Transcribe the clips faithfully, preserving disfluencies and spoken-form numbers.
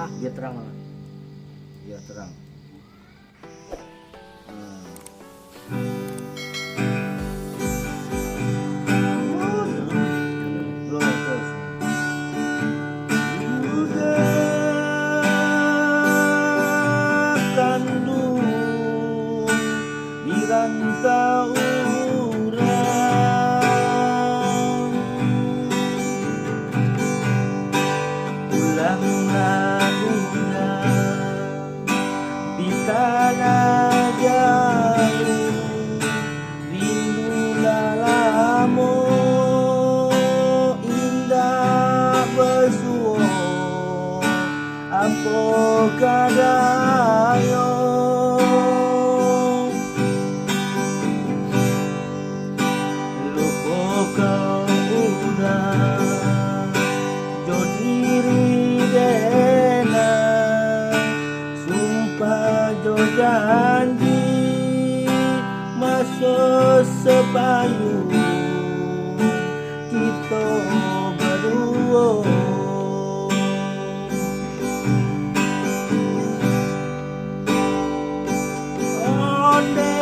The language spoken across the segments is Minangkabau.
Biar terang lah. Biar terang. Hmm. Belum, terus. Udah kanduang di rantau urang. Pulanglah urang di tanah jauah, rindu lah lamo indak basuo. Apo ka dayo? Lupokan urang jo diri denai, sumpah jo janji, maso sapayuang kito baduo. Ondeh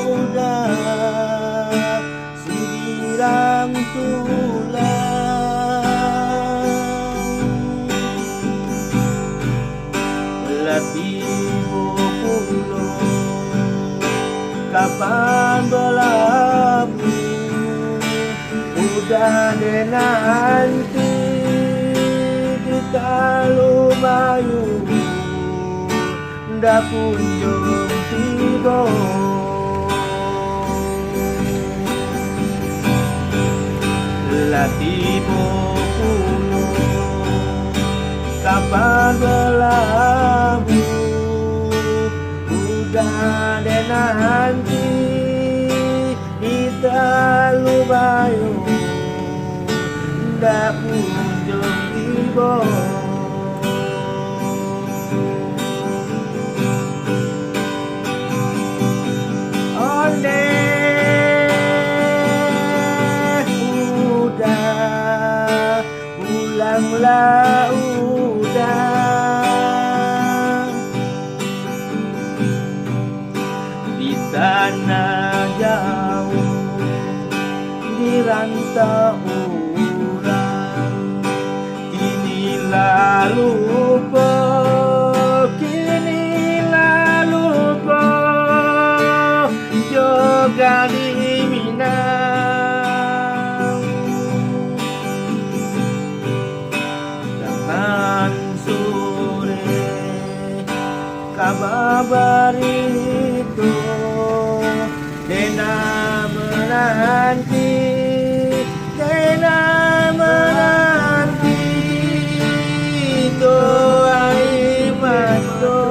udah sirang tulang, lah tibo pulo kapan balabuah. Udah den anti di Talu Bayu, ndak kunjuang tibo. Lah tibo pulo kapan balabuah. Udah den anti di Talu Bayu, ndak kunjuang tibo. Ondeh udah, pulanglah udah. Di tanah jauah, di rantau urang, kini lah lupo, kini lah lupo jo gadih Minang. Kapan sore ka babarito, dena mananti, dena mananti, to ai mato.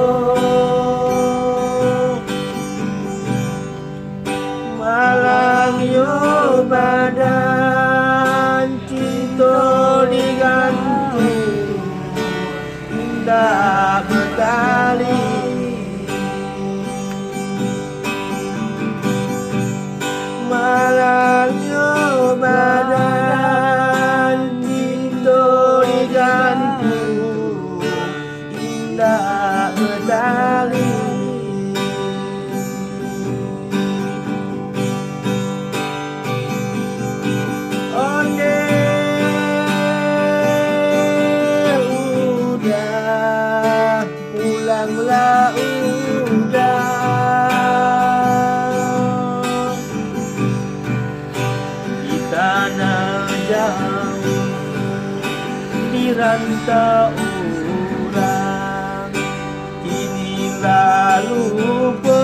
Malang yo badan, cinto digantung, indak batali. Malang yo badan, cinto digantung, indak batali. Ondeh udah, pulanglah udah. Di tanah jauah, di rantau urang, kini lah lupo,